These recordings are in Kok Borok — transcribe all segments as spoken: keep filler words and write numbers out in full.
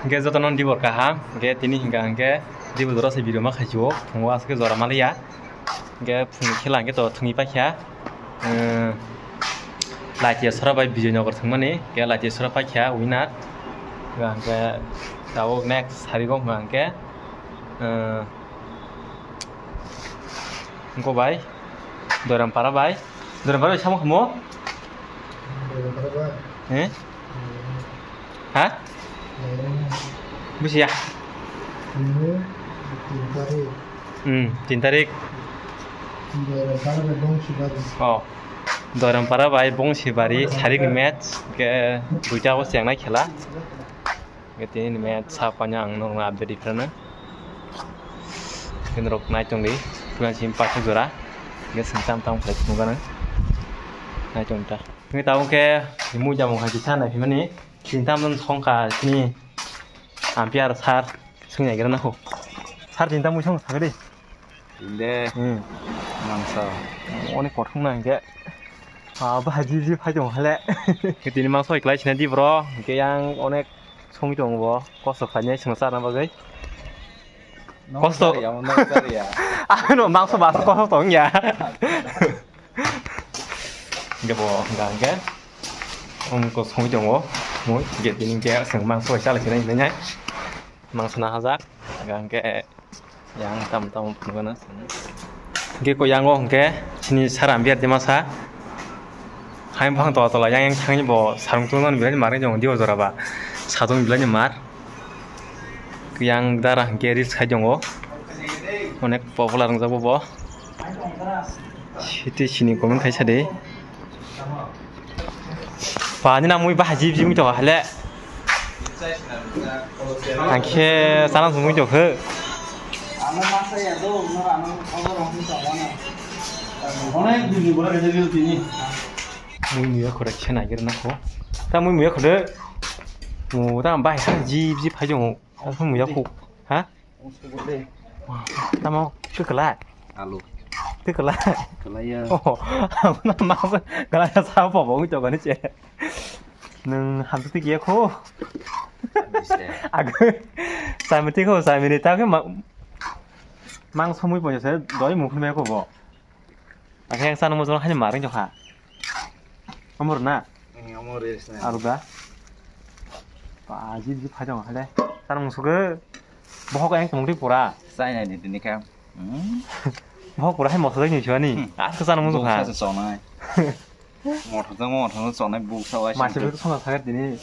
Hingke jotono dibor kaham, hingke tini hingka hingke dibor jora se video ma khaisio, phungo aswk jora maliya. Hingke phungni khela hingke to thwngwi paikha. Emm, Lachiya sora bai Bijoynagar thwngmani, hingke Lachiya sora paikha winner. Hingke tabuk next sarigo hingke, emm, Hingko bai, Doirampara bai. Doirampara bai samo kamo? Doirampara bai. Eh? Hmm. Ha? Hmm. Busiya? Hmm, tin tarik. Hmm, tin tarik. Doirampara bai Bongsibari. Oh. Doirampara bai Bongsibari, sarik ni match, ke duita o chengnai khela. Hingke tini ni match sa paina ang norok no update riphrano. Hingke norok nai tongdi, puila simi paithak jora. Hingke chwng tam tam khlai phunukgano. Nai tongdi ta. Hingke tabuk khe mui jamung hai kisa naiphimani. Chini tam tam songkha chini umpire sir swngya gira nangkho. Sir chini tam mui song sakdi. Inde. Hmm. Mangsa. Onek kothok na hingke. Ah, bahai ji ji phai tong hale. Tini mangsa bai klai sina di bro. Hingke yang onek songwi tongo bo. Kosto khlainai songsa na bagwi. Kosto. Noksa ya, noksa ya. Ano mangsa ba kosto tong ya. Hingke bo hingka hingke. Onek kosto songwi tongo. Mui hingke tini hingke aswng mangsa bai chalai sina hinai. Mangsa na hajak. Hingke. Yang tam tam phunukgana. Hingke ko yango hingke chini sara umpire de masa. Hai buphang tola tola yang yang thangni bo sarung tungmani belai ni mar wng tongo dibo jora ba. Satung belai ni mar. Yang dara hingke reels khai tongo. Onek popular wngjak bo bo. Siti sini comment khai sa de. Pani na mui bahai jib jib to hale. Angkhe sana mui to khe. Mui muya khore khe na gir na ko. Ta mui muya khore. Mu ta bahai sa jib jib phai jong. Muya ko. Ha? Tamo, kwkla? Alu. Kwkla? Kwlaiya. Oh, amo na ma kwkla ya sa po bo to gani che. Nung hamsu ti kiya kho. Ag. Samiti kho, samini ta ke ma. Mang somoi po se doi mu khun me kho bo. Akhe yang sana mo jong hani maring jokha. Amor na? Amor is na. Aru da. Pa ji ji phai jong hale. Sana mo suge. Bohok yang tong ri pura. Sai na ni tini kam. Bohok pura hai mosla ni chwani. Aske sana mo jokha. Sa sonai. Mothor jang mothor sonai bu sa wai. Masi bu sona sagar tini.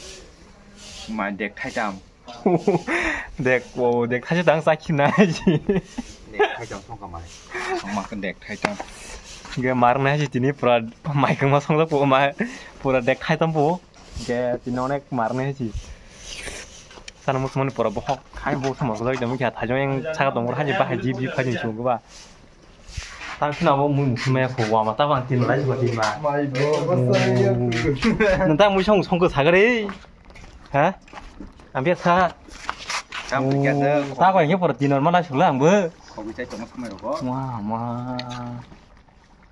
Mai dek thai tam. Dek, o, dek thaise tang sa khinai ji. Dek thai tang song kamai. Song ma dek thai tang. Ge mar nai ji tini pura mai kang ma song ko ma pura dek thai tang po. Ge tini onek mar nai ji. Sana musmani pura bohok khai bo sama ko dam kya thajong yang saka tong hai ba hai jib jib khai chung ba. Tang khna bo mui mukhum ya ko wa ma ta bang tin lai ba tin ma. Mai bo. Nang ta mui song song ko sagare. Ha? Ambiya sa. Kam kya da. Ta ko yang por tin ma lai sula ang bo. Ko bi chai tong samai ko. Wa ma.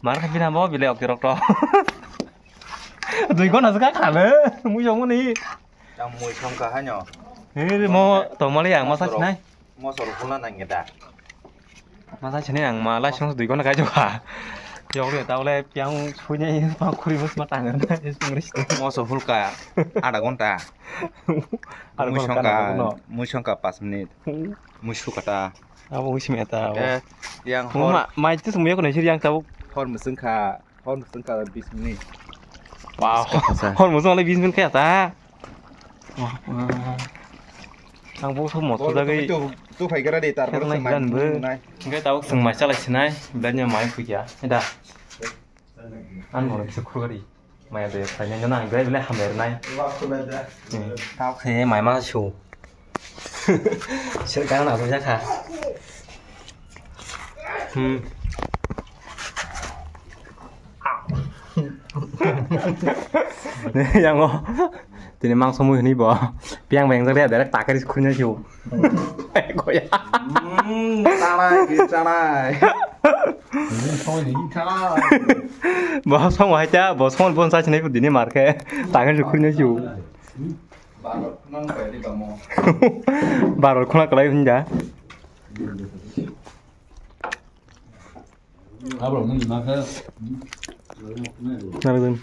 Mar kha bina bo bile ok rok to. Dui ko na ka khale. Mui song ni. Tang mui song ka hanyo. He mo to mali ang ma sa sinai. Mosor hula nang da. Masa sini ang ma lai song dui gona kai jokha. Yok le tau le piang sui ne pa khuri bus ma tang na sung ris. Mosor hulka ada gonta. Ada gonta. Mui songka, mui songka pas minute. Mui sukata. Abo mui simi ata. Eh, yang hor. Mai tu semua kena sih yang tahu. Hor mesengka. Hor musung ka bis minit. Wow. Hor musung le bis minit kaya ta. Ang bo so mo to dagi. Tu phai gara de tar. Hingke tabuk sung mai chalai sinai. Belanya mai phuya. Eda. An mo se khurgari. Mai de phai nang nang gai bele hamber nai. Tabuk se mai ma su. Sir kana na jakha. Hmm. Yango. Tini mangso mui hini bo. Piang beng jak direct takari khunya siu. Goya. Hmm, tanai, tanai. Bo song hai ta, bo song bon sa chinai dini marke. Takari khunya siu. Baror khuna kwlai hinja. Narwgwin.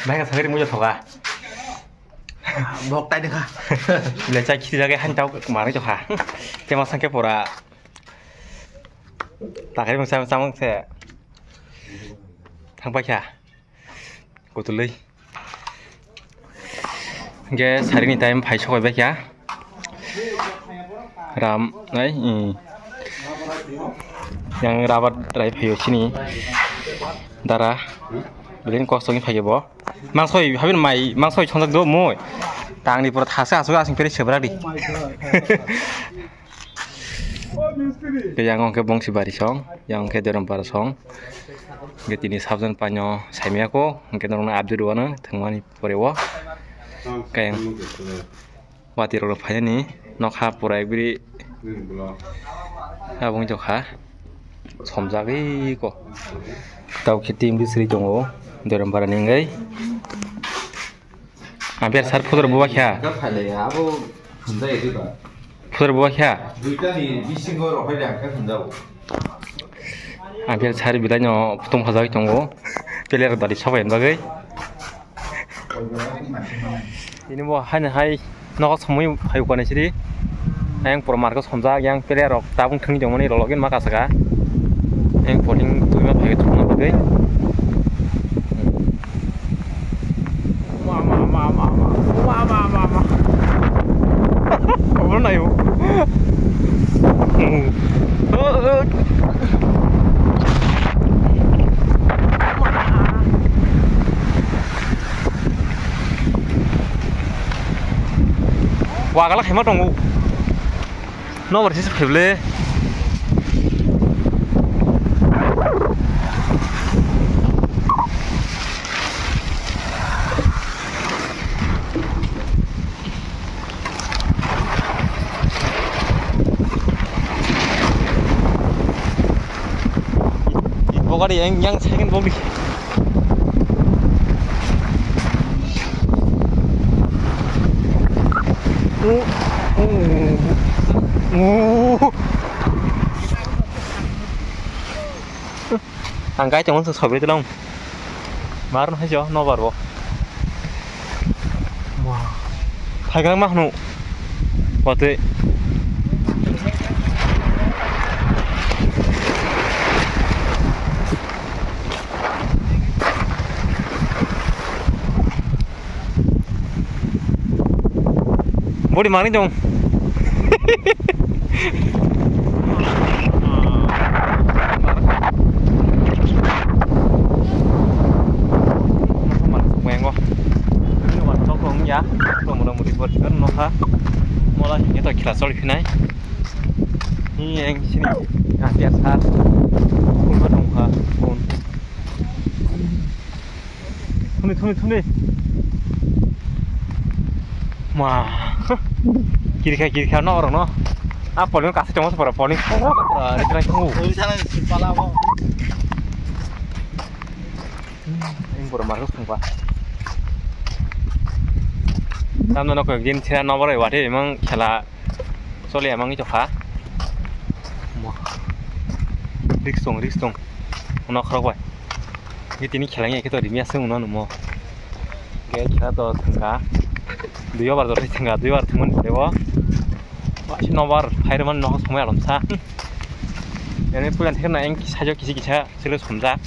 Bhai ka sagri muja thoka. Bok tai dekha. Bile chai khiri jagai han tau mari tokha. Tema sangke pora. Takari mung samang samang se. Thang paikha. Kutulwi. Hingke sarini time phai sokoi baikha. Ram, nai, i. Yang rabat rai phaio sini. Dara. Belin kosong phai bo. Mangsoi, habin mai, mangsoi chonjak do moi. Tangni pura thasa asuk asing peri sebrak di. Ke yang ongke bongsi bari song, yang ongke derom para song. Ke tini sabjan panyo saimya ko, ke norong abdi ruana, thengmani pore wo. Ke yang wati rok phayani, nokha pura ekbiri abong jokha. Somjagwi ko. Tau khe team bisri tongo, derom para ningai. Ampere sar photor buwa kha. Ga phale abo hunjai riba. Photor buwa kha. Duita ni bisingo rohoi da khe hunjao. Ampere sar bilai no putung hajai tongo. Player dali sobai bagwi. Ini bo haino hai nogo somoi phai ukani siri. Ayang pura market somjak, yang player rok tabung thwngwi tongmani rw login ma kasaka. Ayang poling twi ma phai thwngna bagwi. Ma, ma, ma, ma, ma. Ma, ma, ma, ma. Obo nayo. Wagala khaima tongo. Nobar sisi phaible. Bogari yang, yang second bogari. Ang kai tongmani sobi tong. Mar no hai jo nobar bo. Wah. Phaigrang ma hnu. Watwi. Body mangni dong. Mango. Ini wan sok rong ya. Rong rong mudi buat kan noha. Mola ini to kira sol hinai. Ini yang sini. Nah, biasa. Pun dong ha. Pun. Thumni, thumni, thumni. Ma. Kirikha, kirikha, no, oro, no. A, polino kasi chongo, pora, polino. Pora, rikra, chongo. Oi, sana, sipala, bo. Ing pura marus thangpa. Tamno, no, koi, din, sira, no, boro, wate, mang, khala. Choli amang i tokha. Risk tong, risk tong. Uno khorok bai. Ge tini khelai khe to rimi aswk uno numo. Ge khela to thangka. Dui over jotoi thangka, dui over thangmani pore o. Waisi nobar phai rwmani nokhor somoi alomsa. Ene puila thikna eng sajo kisi kisa sele somjak.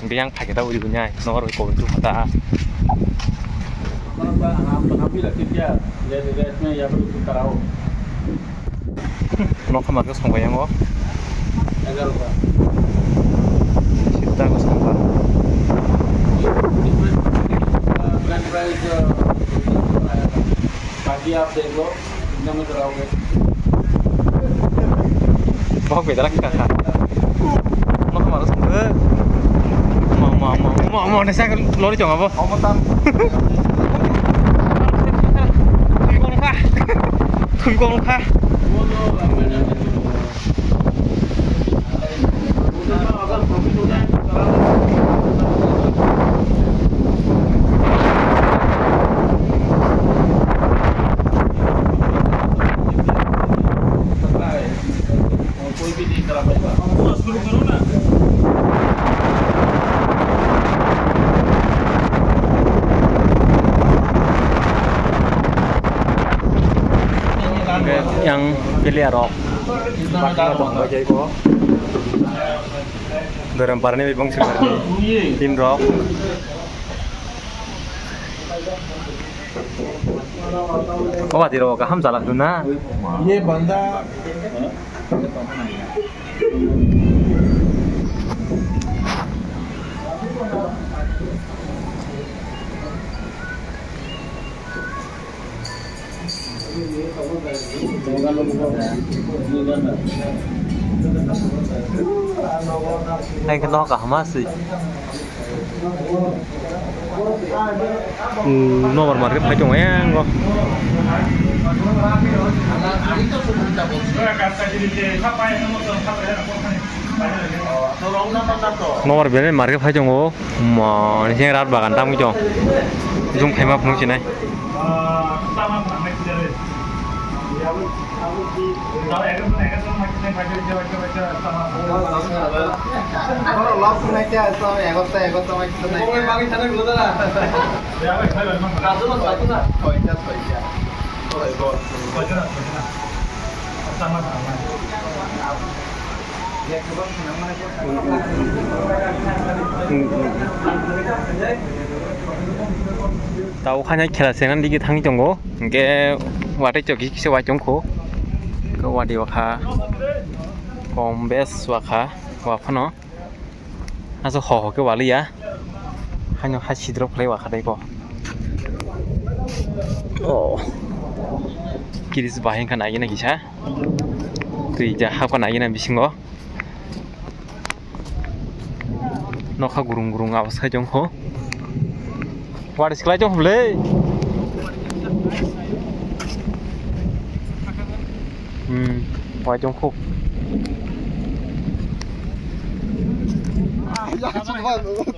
Biyang phai khe ta uri bunyai, nokar bai kobor tu kha ta. Nokha ma khe songbai yango. Sita ko songba. Bagi update lo. Bok bedara kaka. Mama, mama, mama, mama, nesa lori chong abo. Omo tam. Thui kong kha. Thui kong kha. Yang player rok. Doiram parani bongsi parani team rok. O ati rok kaham chalak duna. Ye banda. Hai khe nok kaham se. Nobar market phai tongo yang o. Nobar bere market phai tongo. Mo, ni seng rat bagan tamo chong. Jum khaima phunuk sinai. Tau khanya khela sengan digi thang tongo, hingke watwi chokhi kisa wai tongkho, hingke watwi wakha, kom bes wakha, waphano. Aswk ho ho khe waliya. Haino hai sidrok khlai wa kha dai ko. Oh. Kiris bahai wngkha nai gina kisa. Twi ja hapkha nai gina bisingo. Nokha gurung gurung abos khai tongkho. What is klai tong le? Hmm, wai tong kho.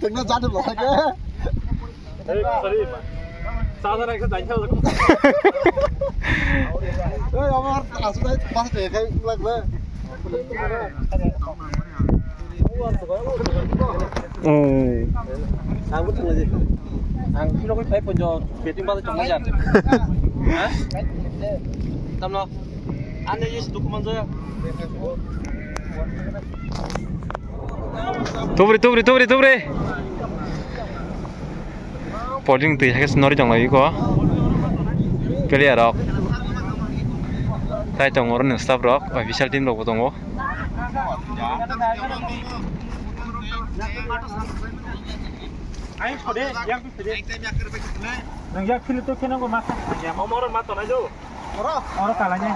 Tengna jadu lo ke. Sadar ekta jai khao. Ei, amar aswk nai pas de khai lak le. Hmm. Ang bo thangla je. Ang kilo koi phai ponjo betting bala chong jar. Ha? Tamno. Ane yus dokumen jo. Tubri, tubri, tubri, tubri. Poling twi hai khe swnori tong lai ko. Player rok. Tai tongo oro ni staff rok, official team rok bo tongo. Ang sode, yang sode. Nang yak philip to kena ko masa. Ya, mau moro mato na jo. Oro kala ne.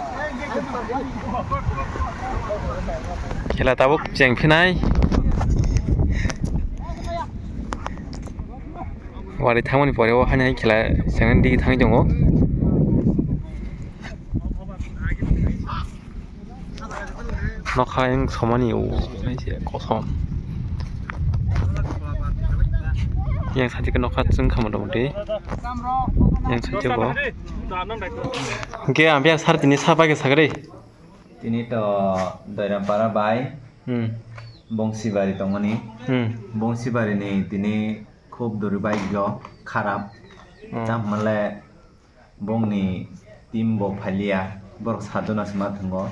Khela tabuk cheng phinai. Wari thangmani pore o hani khela cheng digi thangwi tongo. Nokha yang somani o, naise kosom. Yang sadi ke nokha chwng kha mota moti. Yang sadi bo. Hingke ang biya sar tini sa bai ke sagri. Tini to Doirampara bai. Hmm. Bongsibari tongoni. Hmm. Bongsibari ni tini khub duri bai jo kharap. Hmm. Cham male Bongni team bo phailiya, borok saat jona se ma thwngo.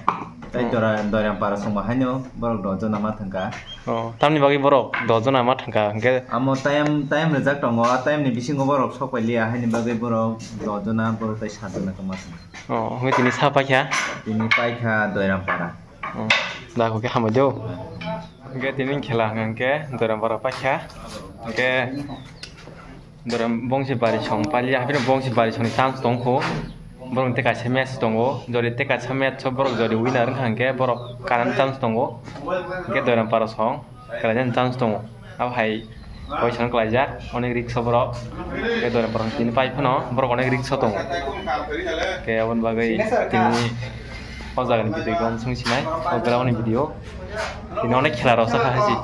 Tai Hmm. Dora-, Doirampara songma haino borok dos jona ma thwngkha. Oh, tamni bagwi borok dos jona ma thwngkha, hwnkhe Amo time, time rijak tongo, a time ni bisingo borok sok pailiya, haini bagwi borok dos jona, borok tai saat jona khe ma thwngkha. Oh, hwnkhe tini sa paikha? Tini paikha Doirampara. Oh, da, hwnkhe hambai do. Hwnkhe tini khela hwnkhe Doirampara paikha. Hwnkhe Doram bongsi bari song palia, haphino bongsi bari songni chance tongkho. Borok tei kaisa match tongo. Jodi tei kaisa match o borok jodi winner wngkha hwnkhe borok kanan chance tongo. Hwnkhe Doram para song kalaijani chance tongo. Abo hai poisa wng kalaijak, onek risk o borok. Hwnkhe Doram para song tini pai phano borok onek risk o tongo. Hwnkhe aboni bagwi tini o jagani video khe omo swng sinai, o ground ni video. Tini onek khela rok sakha haisi.